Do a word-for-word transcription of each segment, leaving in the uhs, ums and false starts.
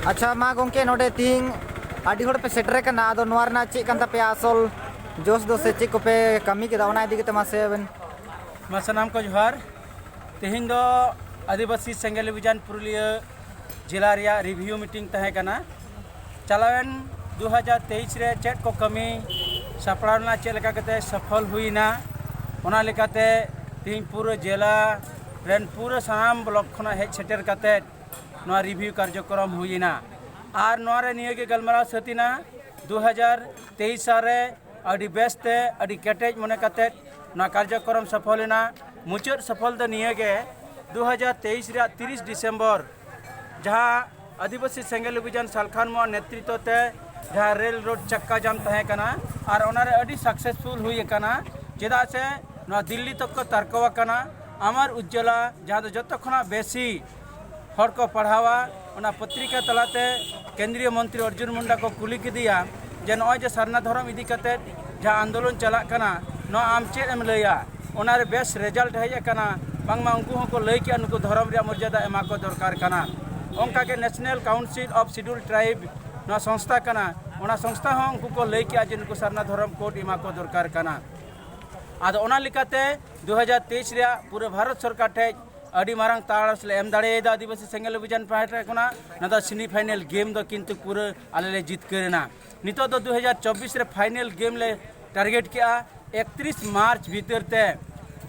ᱟᱪᱪᱷᱟ, ᱢᱟ ᱜᱚᱢᱠᱮ, ᱱᱚᱰᱮ ᱛᱤᱦᱤᱧ ᱟᱹᱰᱤ ᱦᱚᱲ ᱯᱮ ᱥᱮᱴᱮᱨ ᱟᱠᱟᱱᱟ, ᱟᱫᱚ ᱱᱚᱣᱟ ᱨᱮᱱᱟᱜ ᱪᱮᱫ ᱠᱟᱱ ᱛᱟᱯᱮᱭᱟ ᱟᱥᱚᱞ ᱡᱳᱥ ᱫᱚ, ᱥᱮ ᱪᱮᱫ ᱠᱚᱯᱮ ᱠᱟᱹᱢᱤ ᱠᱮᱫᱟ, ᱚᱱᱟ ᱤᱫᱤ ᱠᱟᱛᱮ ᱢᱟᱥᱮ ᱟᱵᱮᱱ᱾ ᱢᱟ ᱥᱟᱱᱟᱢ ᱠᱚ ᱡᱚᱦᱟᱨ᱾ ᱛᱮᱦᱮᱧ ᱫᱚ ᱟᱹᱫᱤᱵᱟᱹᱥᱤ ᱥᱮᱸᱜᱮᱞ ᱚᱵᱷᱤᱡᱟᱱ ᱯᱩᱨᱩᱞᱤᱭᱟᱹ ᱡᱮᱞᱟ ᱨᱮᱭᱟᱜ ᱨᱤᱵᱷᱤᱭᱩ ᱢᱤᱴᱤᱝ ᱛᱟᱦᱮᱸ ᱠᱟᱱᱟ᱾ ᱪᱟᱞᱟᱣᱮᱱ ᱫᱩ ᱦᱟᱡᱟᱨ ᱛᱮᱭᱤᱥ ᱨᱮ ᱪᱮᱫ ᱠᱚ ᱠᱟᱹᱢᱤ ᱥᱟᱯᱲᱟᱣ ᱞᱮᱱᱟ, ᱪᱮᱫ ᱞᱮᱠᱟ ᱠᱟᱛᱮ ᱥᱚᱯᱷᱚᱞ ᱦᱩᱭᱮᱱᱟ, ᱚᱱᱟ ᱞᱮᱠᱟᱛᱮ ᱛᱮᱦᱮᱧ ᱯᱩᱨᱟᱹ ᱡᱮᱞᱟ ᱨᱮᱱ ᱯᱩᱨᱟᱹ ᱥᱟᱱᱟᱢ ᱵᱞᱚᱠ ᱠᱷᱚᱱᱟᱜ ᱦᱮᱡ ᱥᱮᱴᱮᱨ ᱠᱟᱛᱮ ᱱᱚᱣᱟ ᱨᱤᱵᱷᱤᱭᱩ ᱠᱟᱨᱡᱚᱠᱨᱚᱢ ᱦᱩᱭᱮᱱᱟ᱾ ᱟᱨ ᱱᱚᱣᱟ ᱨᱮ ᱱᱤᱭᱟᱹ ᱜᱮ ᱜᱟᱞᱢᱟᱨᱟᱣ ᱥᱟᱹᱛ ᱮᱱᱟ, ᱫᱩ ᱦᱟᱡᱟᱨ ᱛᱮᱭᱤᱥ ᱥᱟᱞ ᱨᱮ ᱟᱹᱰᱤ ᱵᱮᱥ ᱛᱮ, ᱟᱹᱰᱤ ᱠᱮᱴᱮᱡ ᱢᱚᱱᱮ ᱠᱟᱛᱮ ᱱᱚᱣᱟ ᱠᱟᱨᱡᱚᱠᱨᱚᱢ ᱥᱚᱯᱷᱚᱞ ᱮᱱᱟ᱾ ᱢᱩᱪᱟᱹᱫ ᱥᱚᱯᱷᱚᱞ ᱫᱚ ᱱᱤᱭᱟᱹ ᱜᱮ, ᱫᱩ ᱦᱟᱡᱟᱨ ᱛᱮᱭᱤᱥ ᱨᱮᱭᱟᱜ ᱛᱤᱨᱤᱥ ᱰᱤᱥᱮᱢᱵᱚᱨ ᱡᱟᱦᱟᱸ ᱟᱹᱫᱤᱵᱟᱹᱥᱤ ᱥᱮᱸᱜᱮᱞ ᱚᱵᱷᱤᱡᱟᱱ ᱥᱟᱞᱠᱷᱟᱱ ᱢᱚᱦᱟ ᱱᱮᱛᱨᱤᱛᱵ ᱛᱮ ᱡᱟᱦᱟᱸ ᱨᱮᱞ ᱨᱳᱰ ᱪᱟᱠᱠᱟ ᱡᱟᱢ ᱛᱟᱦᱮᱸ ᱠᱟᱱᱟ, ᱟᱨ ᱚᱱᱟᱨᱮ ᱟᱹᱰᱤ ᱥᱟᱠᱥᱮᱥᱯᱷᱩᱞ ᱦᱩᱭ ᱟᱠᱟᱱᱟ᱾ ᱪᱮᱫᱟᱜ ᱥᱮ ᱱᱚᱣᱟ ᱫᱤᱞᱞᱤ ᱛᱚᱠ ᱠᱚ ᱛᱟᱨᱠᱚ ᱟᱠᱟᱱᱟ᱾ ᱟᱢᱟᱨ ᱩᱡᱽᱡᱚᱞᱟ, ᱡᱟᱦᱟᱸ ᱫᱚ ᱡᱚᱛᱚ ᱠᱷᱚᱱᱟᱜ ᱵᱮᱥᱤ ᱦᱚᱲ ᱠᱚ ᱯᱟᱲᱦᱟᱣᱟ, ᱚᱱᱟ ᱯᱚᱛᱨᱤᱠᱟ ᱛᱟᱞᱟᱛᱮ ᱠᱮᱱᱫᱨᱤᱭᱚ ᱢᱚᱱᱛᱨᱤ ᱚᱨᱡᱩᱱ ᱢᱩᱱᱰᱟ ᱠᱚ ᱠᱩᱞᱤ ᱠᱮᱫᱮᱭᱟ ᱡᱮ ᱱᱚᱜᱼᱚᱭ ᱡᱮ ᱥᱟᱨᱱᱟ ᱫᱷᱚᱨᱚᱢ ᱤᱫᱤ ᱠᱟᱛᱮ ᱡᱟᱦᱟᱸ ᱟᱱᱫᱳᱞᱚᱱ ᱪᱟᱞᱟᱜ ᱠᱟᱱᱟ, ᱱᱚᱣᱟ ᱟᱢ ᱪᱮᱫ ᱮᱢ ᱞᱟᱹᱭᱟ? ᱚᱱᱟᱨᱮ ᱵᱮᱥ ᱨᱮᱡᱟᱞᱴ ᱦᱮᱡ ᱟᱠᱟᱱᱟ, ᱵᱟᱝᱢᱟ ᱩᱱᱠᱩ ᱦᱚᱸᱠᱚ ᱞᱟᱹᱭ ᱠᱮᱜᱼᱟ ᱱᱩᱠᱩ ᱫᱷᱚᱨᱚᱢ ᱨᱮᱭᱟᱜ ᱢᱚᱨᱡᱟᱫᱟ ᱮᱢᱟ ᱠᱚ ᱫᱚᱨᱠᱟᱨ ᱠᱟᱱᱟ᱾ ᱚᱱᱠᱟᱜᱮ national council of schedule tribe ᱱᱚᱣᱟ ᱥᱚᱝᱥᱛᱷᱟ ᱠᱟᱱᱟ, ᱚᱱᱟ ᱥᱚᱝᱥᱛᱷᱟ ᱦᱚᱸ ᱩᱱᱠᱩ ᱠᱚ ᱞᱟᱹᱭ ᱠᱮᱜᱼᱟ ᱡᱮ ᱱᱩᱠᱩ ᱥᱟᱨᱱᱟ ᱫᱷᱚᱨᱚᱢ ᱠᱳᱰ ᱮᱢᱟ ᱠᱚ ᱫᱚᱨᱠᱟᱨ ᱠᱟᱱᱟ᱾ ᱟᱫᱚ ᱚᱱᱟ ᱞᱮᱠᱟᱛᱮ ᱫᱩ ᱦᱟᱡᱟᱨ ᱛᱮᱭᱤᱥ ᱨᱮᱭᱟᱜ ᱯᱩᱨᱟᱹ ᱵᱷᱟᱨᱚᱛ ᱥᱚᱨᱠᱟᱨ ᱴᱷᱮᱡ ᱟᱹᱰᱤ ᱢᱟᱨᱟᱝ ᱛᱟᱲᱟᱥ ᱞᱮ ᱮᱢ ᱫᱟᱲᱮᱭᱟᱫᱟ ᱟᱹᱫᱤᱵᱟᱹᱥᱤ ᱥᱮᱸᱜᱮᱞ ᱚᱵᱷᱤᱡᱟᱱ ᱯᱟᱦᱴᱟ ᱠᱷᱚᱱᱟᱜ᱾ ᱱᱚᱣᱟ ᱫᱚ ᱥᱮᱢᱤ ᱯᱷᱟᱭᱱᱮᱞ ᱜᱮᱢ ᱫᱚ ᱠᱤᱱᱛᱩ ᱯᱩᱨᱟᱹ ᱟᱞᱮ ᱞᱮ ᱡᱤᱛᱠᱟᱹᱨ ᱮᱱᱟ᱾ ᱱᱤᱛᱚᱜ ᱫᱚ ᱫᱩ ᱦᱟᱡᱟᱨ ᱪᱚᱵᱵᱤᱥ ᱨᱮ ᱯᱷᱟᱭᱱᱮᱞ ᱜᱮᱢ ᱞᱮ ᱴᱟᱨᱜᱮᱴ ᱠᱮᱜᱼᱟ᱾ ᱮᱠᱛᱨᱤᱥ ᱢᱟᱨᱪ ᱵᱷᱤᱛᱤᱨ ᱛᱮ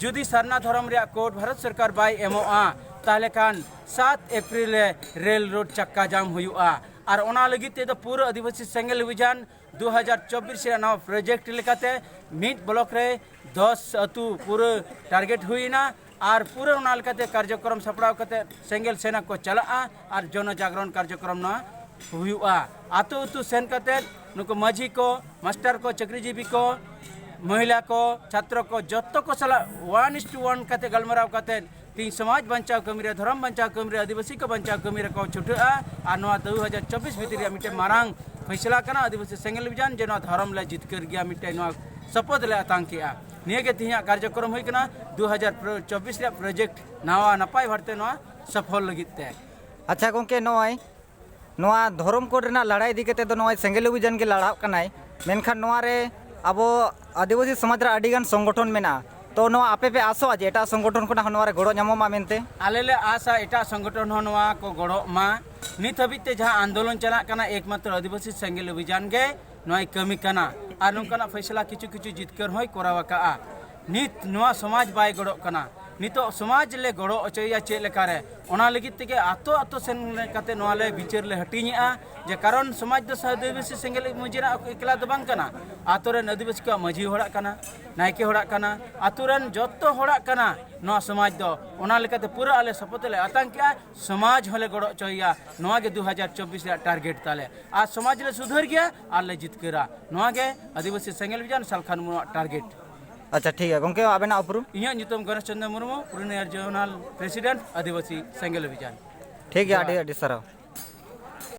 ᱡᱩᱫᱤ ᱥᱟᱨᱱᱟ ᱫᱷᱚᱨᱚᱢ ᱨᱮᱭᱟᱜ ᱠᱳᱰ ᱵᱷᱟᱨᱚᱛ ᱥᱚᱨᱠᱟᱨ ᱵᱟᱭ ᱮᱢᱚᱜᱼᱟ, ᱛᱟᱦᱚᱞᱮ ᱠᱷᱟᱱ ᱥᱟᱛ ᱮᱯᱨᱤᱞ ᱨᱮ ᱨᱮᱞ ᱨᱳᱰ ᱪᱟᱠᱠᱟ ᱡᱟᱢ ᱦᱩᱭᱩᱜᱼᱟ᱾ ᱟᱨ ᱚᱱᱟ ᱞᱟᱹᱜᱤᱫ ᱛᱮᱫᱚ ᱯᱩᱨᱟᱹ ᱟᱹᱫᱤᱵᱟᱹᱥᱤ ᱥᱮᱸᱜᱮᱞ ᱚᱵᱷᱤᱡᱟᱱ ᱫᱩ ᱦᱟᱡᱟᱨ ᱪᱚᱵᱵᱤᱥ ᱨᱮᱭᱟᱜ ᱱᱟᱣᱟ ᱯᱨᱚᱡᱮᱠᱴ ᱞᱮᱠᱟᱛᱮ ᱢᱤᱫ ᱵᱞᱚᱠ ᱨᱮ ᱫᱚᱥ ᱟᱹᱛᱩ ᱯᱩᱨᱟᱹ ᱴᱟᱨᱜᱮᱴ ᱦᱩᱭᱮᱱᱟ᱾ ᱟᱨ ᱯᱩᱨᱟᱹ ᱚᱱᱟ ᱞᱮᱠᱟᱛᱮ ᱠᱟᱨᱡᱚᱠᱨᱚᱢ ᱥᱟᱯᱲᱟᱣ ᱠᱟᱛᱮ ᱥᱮᱸᱜᱮᱞ ᱥᱮᱱᱟ ᱠᱚ ᱪᱟᱞᱟᱜᱼᱟ ᱟᱨ ᱡᱚᱱᱚ ᱡᱟᱜᱽᱨᱚᱱ ᱠᱟᱨᱡᱚᱠᱨᱚᱢ ᱱᱚᱣᱟ ᱦᱩᱭᱩᱜᱼᱟ᱾ ᱟᱹᱛᱩ ᱟᱹᱛᱩ ᱥᱮᱱ ᱠᱟᱛᱮ ᱱᱩᱠᱩ ᱢᱟᱹᱡᱷᱤ ᱠᱚ, ᱢᱟᱥᱴᱟᱨ ᱠᱚ, ᱪᱟᱹᱠᱨᱤᱡᱤᱵᱤ ᱠᱚ, ᱢᱚᱦᱤᱞᱟ ᱠᱚ, ᱪᱷᱟᱛᱨᱚ ᱠᱚ, ᱡᱚᱛᱚ ᱠᱚ ᱥᱟᱞᱟᱜ ᱚᱣᱟᱱ ᱤᱥ ᱴᱩ ᱚᱣᱟᱱ ᱠᱟᱛᱮ ᱜᱟᱞᱢᱟᱨᱟᱣ ᱠᱟᱛᱮ ᱛᱮᱦᱮᱧ ᱥᱚᱢᱟᱡᱽ ᱵᱟᱧᱪᱟᱣ ᱠᱟᱹᱢᱤ ᱨᱮ, ᱫᱷᱚᱨᱚᱢ ᱵᱟᱧᱪᱟᱣ ᱠᱟᱹᱢᱤ ᱨᱮ, ᱟᱹᱫᱤᱵᱟᱹᱥᱤ ᱠᱚ ᱵᱟᱧᱪᱟᱣ ᱠᱟᱹᱢᱤ ᱨᱮᱠᱚ ᱪᱷᱩᱴᱟᱹᱜᱼᱟ᱾ ᱟᱨ ᱱᱚᱣᱟ ᱫᱩ ᱦᱟᱡᱟᱨ ᱪᱚᱵᱵᱤᱥ ᱵᱷᱤᱛᱤᱨ ᱨᱮᱭᱟᱜ ᱢᱤᱫᱴᱮᱱ ᱢᱟᱨᱟᱝ ᱯᱷᱟᱭᱥᱟᱞᱟ ᱠᱟᱱᱟ ᱟᱹᱫᱤᱵᱟᱹᱥᱤ ᱥᱮᱸᱜᱮᱞ ᱚᱵᱷᱤᱡᱟᱱ, ᱡᱮ ᱱᱚᱣᱟ ᱫᱷᱚᱨᱚᱢ ᱞᱮ ᱡᱤᱛᱠᱟᱹᱨ ᱜᱮᱭᱟ, ᱢᱤᱫᱴᱮᱱ ᱱᱚᱣᱟ ᱥᱚᱯᱚᱫ ᱞᱮ ᱟᱛᱟᱝ ᱠᱮᱜᱼᱟ᱾ ᱱᱤᱭᱟᱹ ᱜᱮ ᱛᱮᱦᱮᱧᱟᱜ ᱠᱟᱨᱡᱚᱠᱨᱚᱢ ᱦᱩᱭ ᱠᱟᱱᱟ ᱫᱩ ᱦᱟᱡᱟᱨ ᱪᱚᱵᱵᱤᱥ ᱨᱮᱭᱟᱜ ᱯᱨᱚᱡᱮᱠᱴ ᱱᱟᱣᱟ ᱱᱟᱯᱟᱭ ᱵᱷᱟᱨᱛᱮ ᱱᱚᱣᱟ ᱥᱚᱯᱷᱚᱞ ᱞᱟᱹᱜᱤᱫ ᱛᱮ᱾ ᱟᱪᱪᱷᱟ ᱜᱚᱢᱠᱮ, ᱱᱚᱜᱼᱚᱭ ᱱᱚᱣᱟ ᱫᱷᱚᱨᱚᱢ ᱠᱳᱰ ᱨᱮᱱᱟᱜ ᱞᱟᱲᱟᱭ ᱤᱫᱤ ᱠᱟᱛᱮ ᱫᱚ ᱱᱚᱜᱼᱚᱭ ᱥᱮᱸᱜᱮᱞ ᱚᱵᱷᱤᱡᱟᱱ ᱜᱮ ᱞᱟᱲᱟᱣᱜ ᱠᱟᱱᱟᱭ, ᱢᱮᱱᱠᱷᱟᱱ ᱱᱚᱣᱟ ᱨᱮ ᱟᱵᱚ ᱟᱹᱫᱤᱵᱟᱹᱥᱤ ᱥᱚᱢᱟᱡᱽ ᱨᱮ ᱟᱹᱰᱤ ᱜᱟᱱ ᱥᱚᱝᱜᱚᱴᱷᱚᱱ ᱢᱮᱱᱟᱜᱼᱟ᱾ ᱛᱚ ᱱᱚᱣᱟ ᱟᱯᱮ ᱯᱮ ᱟᱥᱚᱜᱼᱟ ᱡᱮ ᱮᱴᱟᱜ ᱥᱚᱝᱜᱚᱴᱷᱚᱱ ᱠᱷᱚᱱᱟᱜ ᱦᱚᱸ ᱱᱚᱣᱟ ᱨᱮ ᱜᱚᱲᱚ ᱧᱟᱢᱚᱜ ᱢᱟ ᱢᱮᱱᱛᱮ? ᱟᱞᱮ ᱞᱮ ᱟᱥᱟ ᱮᱴᱟᱜ ᱥᱚᱝᱜᱚᱴᱷᱚᱱ ᱦᱚᱸ ᱱᱚᱣᱟ ᱠᱚ ᱜᱚᱲᱚᱜ ᱢᱟ᱾ ᱱᱤᱛ ᱦᱟᱹᱵᱤᱡ ᱛᱮ ᱡᱟᱦᱟᱸ ᱟᱱᱫᱳᱞᱚᱱ ᱪᱟᱞᱟᱜ ᱠᱟᱱᱟ, ᱮᱠᱢᱟᱛᱨᱚ ᱟᱹᱫᱤᱵᱟᱹᱥᱤ ᱥᱮᱸᱜᱮᱞ ᱚᱵᱷᱤᱡᱟᱱ ᱜᱮ ᱱᱚᱣᱟᱭ ᱠᱟᱹᱢᱤ ᱠᱟᱱᱟ᱾ ᱟᱨ ᱱᱚᱝᱠᱟᱱᱟᱜ ᱯᱷᱮᱥᱞᱟ ᱠᱤᱪᱷᱩ ᱠᱤᱪᱷᱩ ᱡᱤᱛᱠᱟᱹᱨ ᱦᱚᱸᱭ ᱠᱚᱨᱟᱣ ᱟᱠᱟᱜᱼᱟ᱾ ᱱᱤᱛ ᱱᱚᱣᱟ ᱥᱚᱢᱟᱡᱽ ᱵᱟᱭ ᱜᱚᱲᱚᱜ ᱠᱟᱱᱟ᱾ ᱱᱤᱛᱚᱜ ᱥᱚᱢᱟᱡᱽ ᱞᱮ ᱜᱚᱲᱚ ᱦᱚᱪᱚᱭᱮᱭᱟ ᱪᱮᱫ ᱞᱮᱠᱟᱨᱮ, ᱚᱱᱟ ᱞᱟᱹᱜᱤᱫ ᱛᱮᱜᱮ ᱟᱛᱳ ᱟᱛᱳ ᱥᱮᱱ ᱠᱟᱛᱮ ᱱᱚᱣᱟ ᱞᱮ ᱵᱤᱪᱟᱹᱨ ᱞᱮ ᱦᱟᱹᱴᱤᱧᱮᱜᱼᱟ᱾ ᱡᱮ ᱠᱟᱨᱚᱱ ᱥᱚᱢᱟᱡᱽ ᱫᱚ ᱟᱹᱫᱤᱵᱟᱹᱥᱤ ᱥᱮᱸᱜᱮᱞ ᱢᱟᱹᱡᱷᱤ ᱨᱮᱱᱟᱜ ᱮᱠᱞᱟ ᱫᱚ ᱵᱟᱝ ᱠᱟᱱᱟ, ᱟᱛᱳ ᱨᱮᱱ ᱟᱹᱫᱤᱵᱟᱹᱥᱤ ᱠᱚᱣᱟᱜ ᱢᱟᱹᱡᱷᱤ ᱦᱚᱲᱟᱜ ᱠᱟᱱᱟ, ᱱᱟᱭᱠᱮ ᱦᱚᱲᱟᱜ ᱠᱟᱱᱟ, ᱟᱛᱳ ᱨᱮᱱ ᱡᱚᱛᱚ ᱦᱚᱲᱟᱜ ᱠᱟᱱᱟ ᱱᱚᱣᱟ ᱥᱚᱢᱟᱡᱽ ᱫᱚ᱾ ᱚᱱᱟ ᱞᱮᱠᱟᱛᱮ ᱯᱩᱨᱟᱹ ᱟᱞᱮ ᱥᱚᱯᱚᱛ ᱞᱮ ᱟᱛᱟᱝ ᱠᱮᱜᱼᱟ, ᱥᱚᱢᱟᱡᱽ ᱦᱚᱸᱞᱮ ᱜᱚᱲᱚ ᱦᱚᱪᱚᱭᱮᱭᱟ᱾ ᱱᱚᱣᱟ ᱜᱮ ᱫᱩ ᱦᱟᱡᱟᱨ ᱪᱚᱵᱵᱤᱥ ᱨᱮᱭᱟᱜ ᱴᱟᱨᱜᱮᱴ ᱛᱟᱞᱮ᱾ ᱟᱨ ᱥᱚᱢᱟᱡᱽ ᱞᱮ ᱥᱩᱫᱷᱟᱹᱨ ᱜᱮᱭᱟ ᱟᱨ ᱞᱮ ᱡᱤᱛᱠᱟᱹᱨᱟ᱾ ᱱᱚᱣᱟ ᱜᱮ ᱟᱹᱫᱤᱵᱟᱹᱥᱤ ᱥᱮᱸᱜᱮᱞ ᱚᱵᱷᱤᱡᱟᱱ ᱥᱟᱞᱠᱷᱟᱱ ᱢᱩᱨᱢᱩᱣᱟᱜ ᱴᱟᱨᱜᱮᱴ᱾ ᱟᱪᱪᱷᱟ, ᱴᱷᱤᱠ ᱜᱮᱭᱟ ᱜᱚᱢᱠᱮ, ᱟᱵᱮᱱᱟᱜ ᱩᱯᱨᱩᱢ? ᱤᱧᱟᱹᱜ ᱧᱩᱛᱩᱢ ᱜᱚᱱᱮᱥ ᱪᱚᱸᱫᱽᱨᱚ ᱢᱩᱨᱢᱩ, ᱯᱩᱨᱩᱞᱤᱭᱟᱹ ᱡᱳᱱᱟᱞ ᱯᱨᱮᱥᱤᱰᱮᱱᱴ, ᱟᱹᱫᱤᱵᱟᱹᱥᱤ ᱥᱮᱸᱜᱮᱞ ᱚᱵᱷᱤᱡᱟᱱ᱾ ᱴᱷᱤᱠ ᱜᱮᱭᱟ, ᱡᱚᱦᱟᱨ᱾ ᱟᱹᱰᱤ ᱟᱹᱰᱤ ᱥᱟᱨᱦᱟᱣ᱾